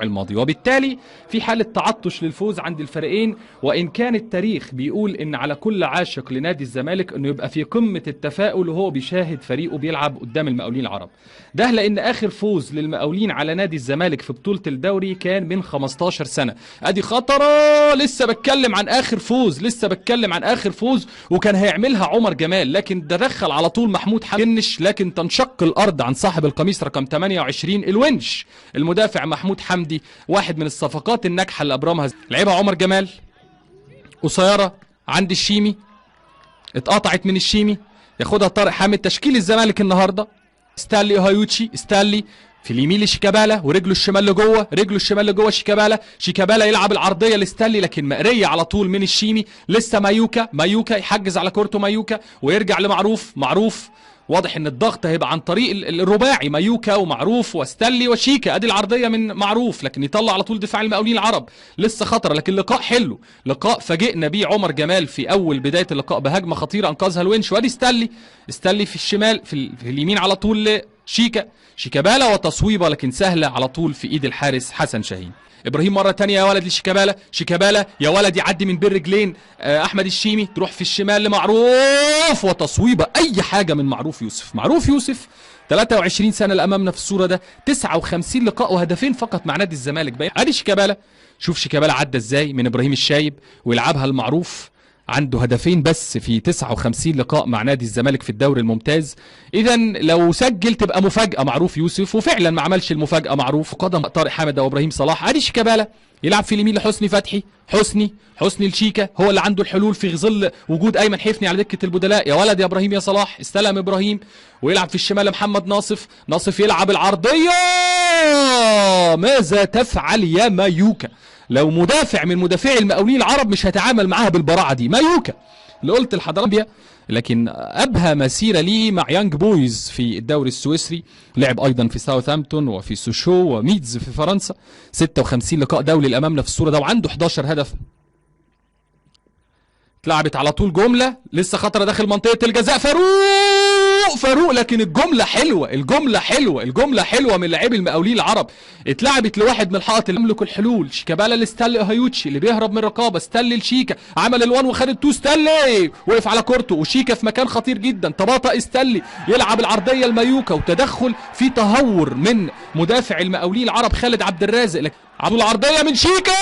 الماضي، وبالتالي في حالة تعطش للفوز عند الفريقين. وإن كان التاريخ بيقول إن على كل عاشق لنادي الزمالك إنه يبقى في قمة التفاؤل وهو بيشاهد فريقه بيلعب قدام المقاولين العرب، ده لأن آخر فوز للمقاولين على نادي الزمالك في بطولة الدوري كان من 15 سنة. أدي خطرة، لسه بتكلم عن آخر فوز، لسه بتكلم عن آخر فوز، وكان هيعملها عمر جمال، لكن تدخل على طول محمود حمدي، لكن تنشق الأرض عن صاحب القميص رقم 28 الونش المدافع محمود حمدي، واحد من الصفقات الناجحة اللي ابرمها. لعبها عمر جمال قصيرة عند الشيمي، اتقطعت من الشيمي، ياخدها طارق حامد. تشكيل الزمالك النهارده ستانلي هايوتشي، ستانلي في اليمين لشيكابالا ورجله الشمال لجوه، رجله الشمال لجوه شيكابالا، شيكابالا يلعب العرضية لستانلي لكن مقريه على طول من الشيمي. لسه مايوكا، مايوكا يحجز على كورته مايوكا ويرجع لمعروف، معروف واضح ان الضغط هيبقى عن طريق الرباعي مايوكا ومعروف وستانلي وشيكا. ادي العرضية من معروف لكن يطلع على طول دفاع المقاولين العرب. لسه خطره لكن لقاء حلو، لقاء فاجئنا بيه عمر جمال في اول بداية اللقاء بهجمه خطيرة انقذها الونش. وادي ستانلي، ستانلي في الشمال في اليمين على طول لشيكا، شيكابالا وتصويبه لكن سهلة على طول في ايد الحارس حسن شاهين. ابراهيم مرة ثانية يا ولد لشيكابالا، شيكابالا يا ولد يعدي من بين رجلين احمد الشيمي، تروح في الشمال لمعروف وتصويبه، اي حاجة من معروف يوسف. معروف يوسف 23 سنة اللي امامنا في الصورة ده، 59 لقاء وهدفين فقط مع نادي الزمالك. ادي شيكابالا، شوف شيكابالا عدى ازاي من ابراهيم الشايب ويلعبها لمعروف، عنده هدفين بس في 59 لقاء مع نادي الزمالك في الدوري الممتاز. اذا لو سجل تبقى مفاجأة معروف يوسف، وفعلا ما عملش المفاجأة معروف. قدم طارق حامد وابراهيم صلاح. ادي شيكابالا يلعب في اليمين لحسني فتحي، حسني، حسني لشيكا، هو اللي عنده الحلول في ظل وجود ايمن حفني على دكة البدلاء. يا ولد يا ابراهيم يا صلاح، استلم ابراهيم ويلعب في الشمال لمحمد ناصف، ناصف يلعب العرضية، ماذا تفعل يا مايوكا؟ لو مدافع من مدافعي المقاولين العرب مش هتعامل معاها بالبراعه دي. مايوكا اللي قلت لحضرتك، لكن ابهى مسيره ليه مع يانج بويز في الدوري السويسري، لعب ايضا في ساوثهامبتون وفي سوشو وميدز في فرنسا. 56 لقاء دولي اللي امامنا في الصورة ده، وعنده 11 هدف. اتلعبت على طول جملة لسه خطره داخل منطقة الجزاء، فاروق، فاروق، لكن الجملة حلوة، الجملة حلوة، الجملة حلوة من لاعبي المقاولين العرب. اتلعبت لواحد من الحائط اللي يملك الحلول، شيكابالا لستانلي هايوتشي اللي بيهرب من الرقابة، ستانلي لشيكا، عمل ال one وخد ال two، ستانلي وقف على كورته وشيكا في مكان خطير جدا، تباطأ ستانلي يلعب العرضية لمايوكا، وتدخل في تهور من مدافع المقاولين العرب خالد عبد الرازق، لكن العرضية من شيكا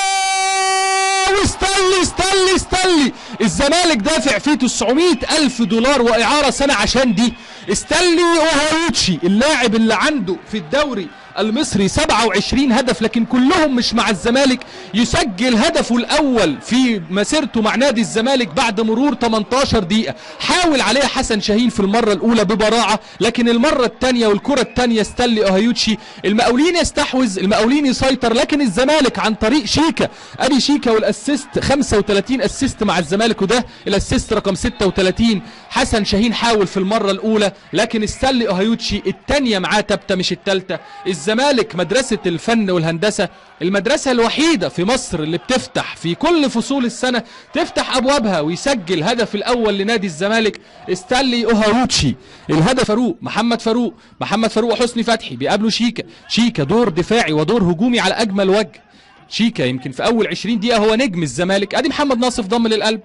وستانلي، ستانلي، ستانلي. الزمالك دافع فيه 900,000 دولار وإعارة سنة عشان دي. ستانلي وهايوتشي اللاعب اللي عنده في الدوري المصري 27 هدف لكن كلهم مش مع الزمالك، يسجل هدفه الأول في مسيرته مع نادي الزمالك بعد مرور 18 دقيقة. حاول عليها حسن شاهين في المرة الأولى ببراعة، لكن المرة الثانية والكرة الثانية ستانلي أوهايوتشي. المقاولين يستحوذ، المقاولين يسيطر، لكن الزمالك عن طريق شيكا. أدي شيكا وال assist، 35 assist مع الزمالك، وده ال assist رقم 36. حسن شاهين حاول في المرة الأولى، لكن ستانلي أوهايوتشي الثانية معاه تبتة مش الثالثة. الزمالك مدرسة الفن والهندسة، المدرسة الوحيدة في مصر اللي بتفتح في كل فصول السنة، تفتح أبوابها، ويسجل هدف الأول لنادي الزمالك ستانلي أوهايوتشي. الهدف فاروق، محمد فاروق، محمد فاروق وحسني فتحي بيقابلوا شيكا. شيكا دور دفاعي ودور هجومي على أجمل وجه. شيكا يمكن في أول 20 دقيقة هو نجم الزمالك. أدي محمد ناصف ضم للقلب،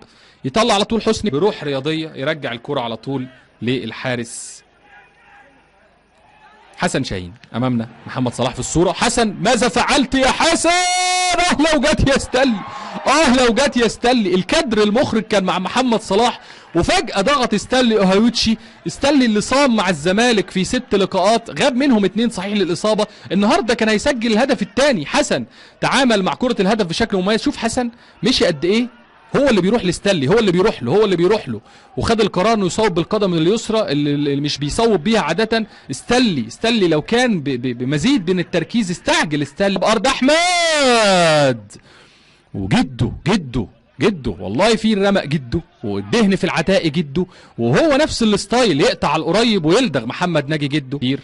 يطلع على طول حسني بروح رياضية، يرجع الكرة على طول للحارس حسن شاهين. امامنا محمد صلاح في الصورة. حسن، ماذا فعلت يا حسن؟ لو جت يا ستانلي، لو جت يا ستانلي. الكادر المخرج كان مع محمد صلاح، وفجأة ضغط ستانلي أوهايوتشي. ستانلي اللي صام مع الزمالك في 6 لقاءات، غاب منهم 2 صحيح للإصابة، النهارده كان هيسجل الهدف الثاني. حسن تعامل مع كرة الهدف بشكل مميز. شوف حسن مشي قد ايه، هو اللي بيروح لستانلي، هو اللي بيروح له، هو اللي بيروح له، وخد القرار انه يصوب بالقدم اليسرى اللي مش بيصوب بيها عادة. ستانلي، ستانلي لو كان بمزيد من التركيز استعجل ستانلي بأرض احمد، وجده جده جده والله في الرمق جده، والدهن في العتاق جده، وهو نفس ال style، يقطع القريب ويلدغ محمد ناجي جده. كبير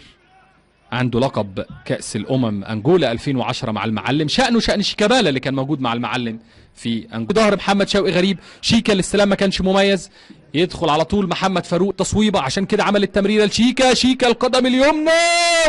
عنده لقب كأس الأمم أنجولا 2010 مع المعلم، شأنه شأن شيكابالا اللي كان موجود مع المعلم في أنجولا. ظهر محمد شوقي غريب، شيكا الاستلام ما كانش مميز، يدخل على طول محمد فاروق تصويبه، عشان كده عمل التمريره لشيكا، شيكا القدم اليمنى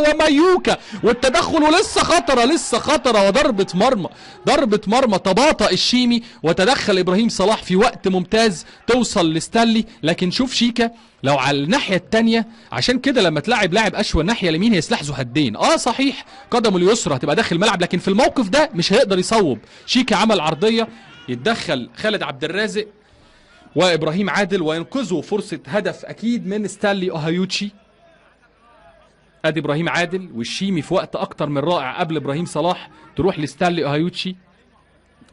ومايوكا والتدخل، ولسه خطره، لسه خطره، وضربه مرمى، ضربه مرمى تباطأ الشيمي وتدخل ابراهيم صلاح في وقت ممتاز توصل لستانلي. لكن شوف شيكا لو على الناحية الثانية، عشان كده لما تلاعب لاعب اشول الناحية اليمين هي سلاح ذو حدين. صحيح قدمه اليسرى هتبقى داخل الملعب، لكن في الموقف ده مش هيقدر يصوب. شيكا عمل عرضية، يتدخل خالد عبد الرازق وابراهيم عادل وينقذوا فرصة هدف اكيد من ستانلي اوهايوتشي. ادي ابراهيم عادل والشيمي في وقت اكتر من رائع قبل ابراهيم صلاح، تروح لستانلي اوهايوتشي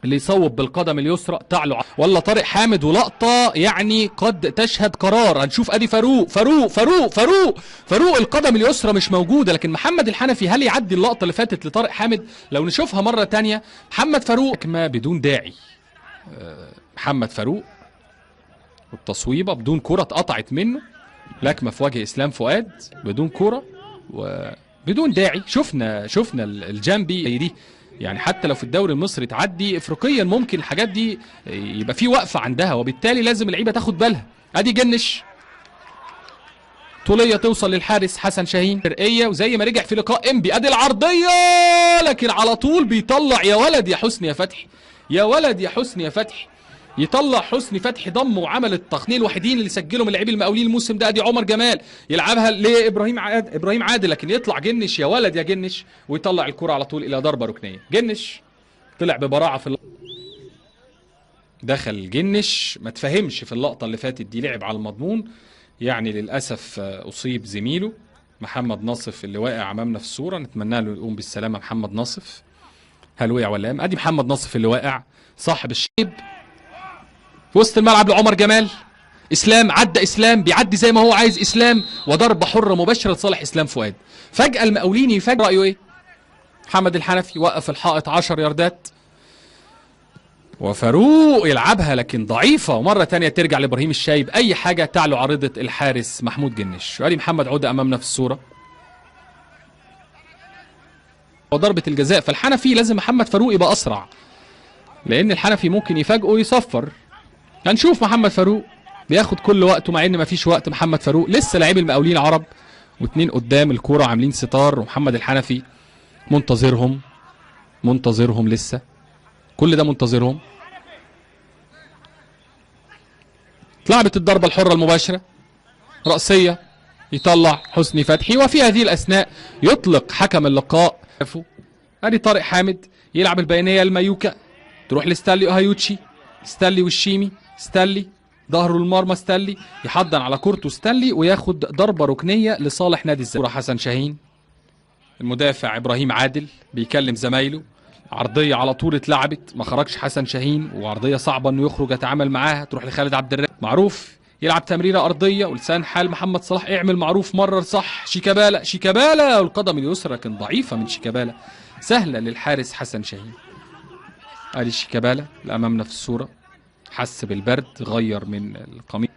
اللي يصوب بالقدم اليسرى تعلو ولا طارق حامد، ولقطه يعني قد تشهد قرار. هنشوف ادي فاروق، فاروق فاروق فاروق فاروق، القدم اليسرى مش موجودة، لكن محمد الحنفي هل يعدي اللقطة اللي فاتت لطارق حامد؟ لو نشوفها مرة ثانية، محمد فاروق ما بدون داعي، محمد فاروق والتصويبه بدون كره اتقطعت منه، لكمه في وجه اسلام فؤاد بدون كره وبدون داعي. شفنا الجنبي دي، يعني حتى لو في الدوري المصري تعدي، افريقيا ممكن الحاجات دي يبقى في وقفه عندها، وبالتالي لازم اللعيبة تاخد بالها. ادي جنش طوليه توصل للحارس حسن شاهين، فرقيه، وزي ما رجع في لقاء انبي. ادي العرضية لكن على طول بيطلع، يا ولد يا حسني يا فتحي، يا ولد يا حسني يا فتحي، يطلع حسني فتحي ضم وعمل التقنية الوحيدين اللي سجلهم اللاعبين المقاولين الموسم ده. ادي عمر جمال يلعبها لابراهيم عادل، ابراهيم عادل لكن يطلع جنش، يا ولد يا جنش، ويطلع الكرة على طول الى ضربة ركنية. جنش طلع ببراعة في دخل جنش، ما تفهمش في اللقطة اللي فاتت دي، لعب على المضمون يعني، للأسف أصيب زميله محمد ناصف اللي واقع أمامنا في الصورة، نتمنى له يقوم بالسلامة. محمد ناصف هل وقع ولا قام؟ ادي محمد ناصف اللي واقع صاحب الشيب في وسط الملعب لعمر جمال. اسلام عدى، اسلام بيعدي زي ما هو عايز، اسلام وضربه حره مباشرة لصالح اسلام فؤاد. فجاة المقاولين يفاجئ، رايه ايه؟ محمد الحنفي وقف الحائط 10 ياردات، وفاروق يلعبها لكن ضعيفة، ومرة ثانية ترجع لابراهيم الشايب، اي حاجة تعلو عارضه الحارس محمود جنش. وادي محمد عوده امامنا في الصورة وضربه الجزاء. فالحنفي لازم محمد فاروق يبقى اسرع، لان الحنفي ممكن يفاجئه ويصفر. هنشوف محمد فاروق بياخد كل وقته، مع ان مفيش وقت. محمد فاروق لسه لاعب المقاولين عرب، واثنين قدام الكورة عاملين ستار، ومحمد الحنفي منتظرهم، منتظرهم لسه، كل ده منتظرهم. اتلعبت الضربة الحرة المباشرة راسية، يطلع حسني فتحي، وفي هذه الاثناء يطلق حكم اللقاء. ادي طارق حامد يلعب البينية لمايوكا، تروح لستانلي اوهايوتشي، ستانلي والشيمي، ستانلي ظهره المرمى، ستانلي يحضن على كورته ستانلي وياخد ضربه ركنيه لصالح نادي الزمالك. حسن شاهين المدافع ابراهيم عادل بيكلم زمايله، عرضية على طول اتلعبت ما خرجش حسن شاهين، وعرضيه صعبة انه يخرج يتعامل معاها، تروح لخالد عبد الرازق. معروف يلعب تمريره ارضية، ولسان حال محمد صلاح اعمل معروف، مرر صح، شيكابالا، شيكابالا والقدم اليسرى لكن ضعيفة من شيكابالا، سهلة للحارس حسن شاهين. ادي شيكابالا اللي امامنا في الصورة، حس بالبرد غير من القميص،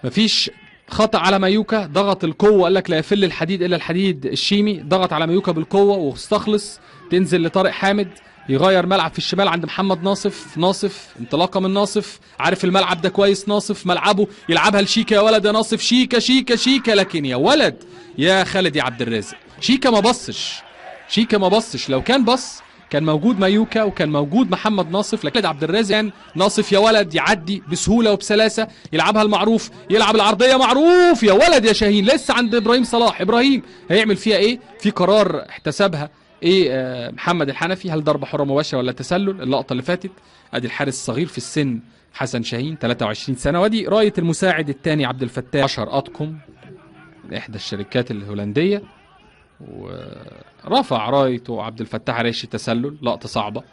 مفيش خطأ على مايوكا، ضغط القوة، قال لك لا يفل الحديد إلا الحديد، الشيمي ضغط على مايوكا بالقوة واستخلص، تنزل لطارق حامد، يغير ملعب في الشمال عند محمد ناصف، ناصف انطلاقة من ناصف، عارف الملعب ده كويس، ناصف ملعبه، يلعبها لشيكا، يا ولد يا ناصف، شيكا شيكا شيكا، لكن يا ولد يا خالد يا عبد الرازق، شيكا ما بصش، شيكا ما بصش، لو كان بص كان موجود مايوكا وكان موجود محمد ناصف، لكن عبد الرازق كان ناصف يا ولد يعدي بسهولة وبسلاسه، يلعبها المعروف، يلعب العرضية معروف يا ولد يا شاهين، لسه عند ابراهيم صلاح، ابراهيم هيعمل فيها ايه؟ في قرار احتسبها ايه محمد الحنفي، هل ضربه حره مباشرة ولا تسلل؟ اللقطة اللي فاتت ادي الحارس الصغير في السن حسن شاهين 23 سنة، وادي رايه المساعد الثاني عبد الفتاح 10 اطقم من احدى الشركات الهولندية، ورفع رايته عبد الفتاح ريش التسلل، لقطة صعبة.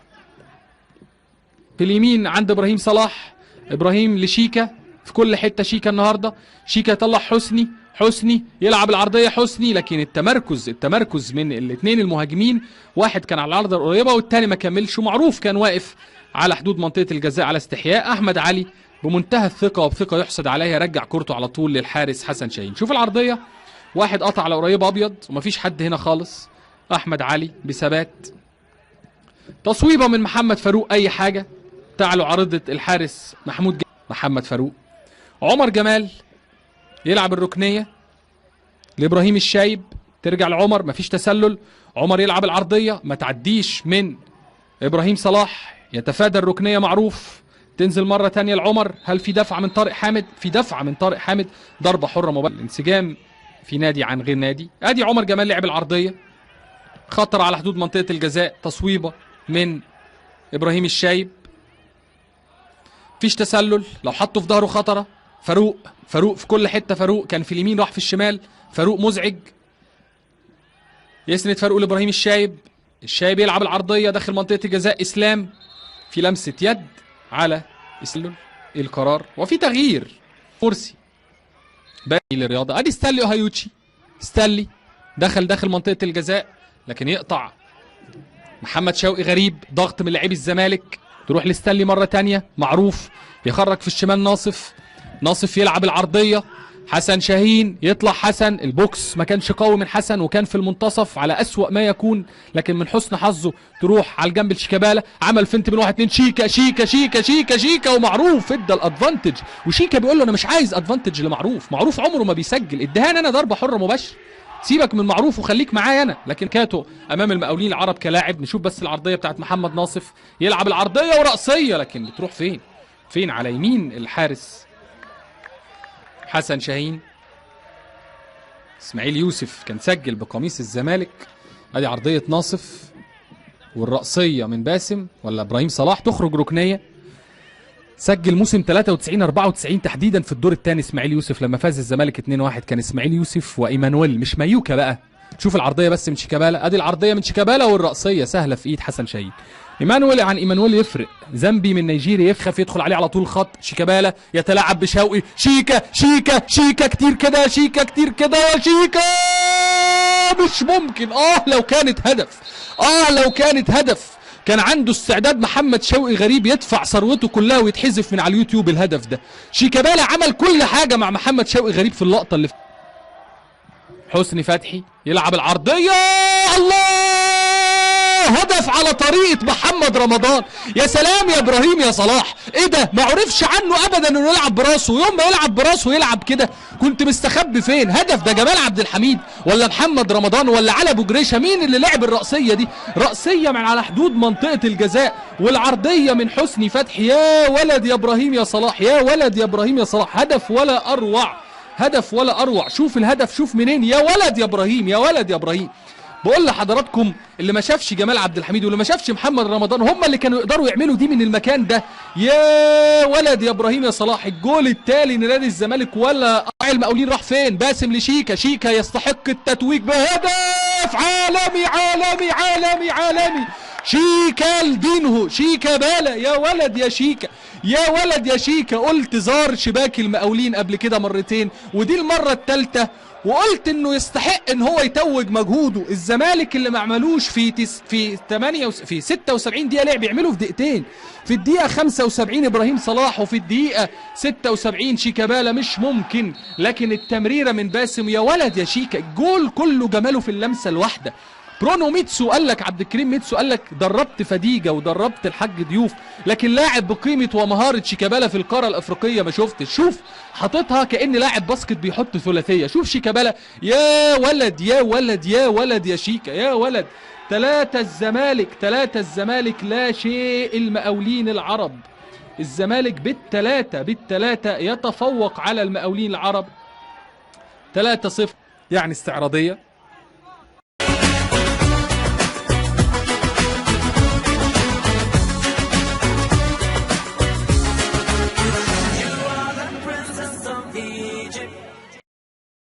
في اليمين عند ابراهيم صلاح، ابراهيم لشيكا، في كل حتة شيكا النهارده، شيكا يطلع حسني، حسني يلعب العرضية حسني، لكن التمركز من الاثنين المهاجمين، واحد كان على العارضة القريبة والثاني ما كملش، ومعروف كان واقف على حدود منطقة الجزاء على استحياء. احمد علي بمنتهى الثقة وبثقه يحسد عليها رجع كورته على طول للحارس حسن شاهين. شوف العرضية، واحد قطع على قريب ابيض ومفيش حد هنا خالص، احمد علي بثبات، تصويبه من محمد فاروق، اي حاجة تعلو عارضه الحارس محمود محمد فاروق، عمر جمال يلعب الركنيه لابراهيم الشايب، ترجع لعمر، مفيش تسلل، عمر يلعب العرضية ما تعديش من ابراهيم صلاح، يتفادى الركنيه معروف، تنزل مرة ثانية لعمر. هل في دفعه من طارق حامد؟ في دفعه من طارق حامد، ضربه حره مباشرة. الانسجام في نادي عن غير نادي. ادي عمر جمال لعب العرضية، خطر على حدود منطقة الجزاء، تصويبه من ابراهيم الشايب، مفيش تسلل، لو حطه في ظهره خطره. فاروق، فاروق في كل حتة، فاروق كان في اليمين راح في الشمال، فاروق مزعج، يسند فاروق لابراهيم الشايب، الشايب يلعب العرضية داخل منطقة الجزاء، اسلام في لمسه يد على اسلام، القرار وفي تغيير مرسي باقي للرياضة. ادي ستانلي اوهايوتشي، ستانلي دخل داخل منطقة الجزاء لكن يقطع محمد شوقي غريب، ضغط من لاعبي الزمالك، تروح لستانلي مرة ثانية، معروف يخرج في الشمال ناصف، ناصف يلعب العرضية، حسن شاهين يطلع، حسن البوكس ما كانش قوي من حسن وكان في المنتصف على أسوأ ما يكون، لكن من حسن حظه تروح على الجنب لشيكابالا، عمل feint من 1 2، شيكا شيكا شيكا شيكا شيكا، ومعروف ادى ال advantage، وشيكا بيقول له انا مش عايز advantage لمعروف، معروف عمره ما بيسجل، ادهان انا ضربه حره مباشرة، سيبك من معروف وخليك معايا انا. لكن كاتو امام المقاولين العرب كلاعب، نشوف بس العرضية بتاعت محمد ناصف، يلعب العرضية ورأسيه لكن بتروح فين؟ فين؟ على يمين الحارس حسن شاهين. اسماعيل يوسف كان سجل بقميص الزمالك. ادي عرضية ناصف والرأسية من باسم ولا ابراهيم صلاح، تخرج ركنية. سجل موسم 93 94 تحديدا في الدور الثاني اسماعيل يوسف لما فاز الزمالك 2-1، كان اسماعيل يوسف وايمانويل مش مايوكا بقى. شوف العرضية بس من شيكابالا، ادي العرضية من شيكابالا والرأسية سهلة في ايد حسن شاهين. ايمانويل عن ايمانويل يفرق، زامبي من نيجيريا يخاف يدخل عليه على طول خط، شيكابالا يتلاعب بشوقي، شيكا شيكا شيكا كتير كده، شيكا كتير كده يا شيكا، مش ممكن. لو كانت هدف، لو كانت هدف، كان عنده استعداد محمد شوقي غريب يدفع ثروته كلها ويتحذف من على اليوتيوب الهدف ده. شيكابالا عمل كل حاجة مع محمد شوقي غريب في اللقطة اللي حسني فتحي يلعب العرضية، الله، هدف على طريقة محمد رمضان. يا سلام يا ابراهيم يا صلاح، ايه ده؟ ما عرفش عنه ابدا انه يلعب براسه، يوم ما يلعب براسه يلعب كده، كنت مستخبي فين؟ هدف ده جمال عبد الحميد ولا محمد رمضان ولا علي ابو جريشه؟ مين اللي لعب الرأسية دي؟ رأسية من على حدود منطقة الجزاء والعرضية من حسني فتحي. يا ولد يا ابراهيم يا صلاح، يا ولد يا ابراهيم يا صلاح، هدف ولا اروع، هدف ولا اروع. شوف الهدف، شوف منين، يا ولد يا ابراهيم، يا ولد يا ابراهيم. بقول لحضراتكم اللي ما شافش جمال عبد الحميد واللي ما شافش محمد رمضان هم اللي كانوا يقدروا يعملوا دي من المكان ده. يا ولد يا ابراهيم يا صلاح، الجول التالي لنادي الزمالك. ولا المقاولين راح فين؟ باسم لشيكا، شيكا يستحق التتويج بهدف عالمي عالمي عالمي عالمي. شيكا لدينه، شيكا بالا، يا ولد يا شيكا، يا ولد يا شيكا. قلت زار شباك المقاولين قبل كده مرتين ودي المرة الثالثة، وقلت انه يستحق ان هو يتوج مجهوده. الزمالك اللي ما عملوش في في 8 في 76 دقيقة لعب يعملوا في دقيقتين. في الدقيقة 75 ابراهيم صلاح، وفي الدقيقة 76 شيكابالا، مش ممكن. لكن التمريرة من باسم، يا ولد يا شيكا، الجول كله جماله في اللمسة الواحدة. برونو ميتسو قال لك، عبد الكريم ميتسو قال لك دربت فديجه ودربت الحاج ضيوف، لكن لاعب بقيمة ومهارة شيكابالا في القارة الافريقية ما شفتش. شوف حاططها كأن لاعب basket بيحط ثلاثية. شوف شيكابالا، يا ولد يا ولد يا ولد يا شيكا، يا ولد. 3 الزمالك، 3 الزمالك لا شيء المقاولين العرب. الزمالك بالثلاثة بالثلاثة يتفوق على المقاولين العرب 3-0، يعني استعراضيه.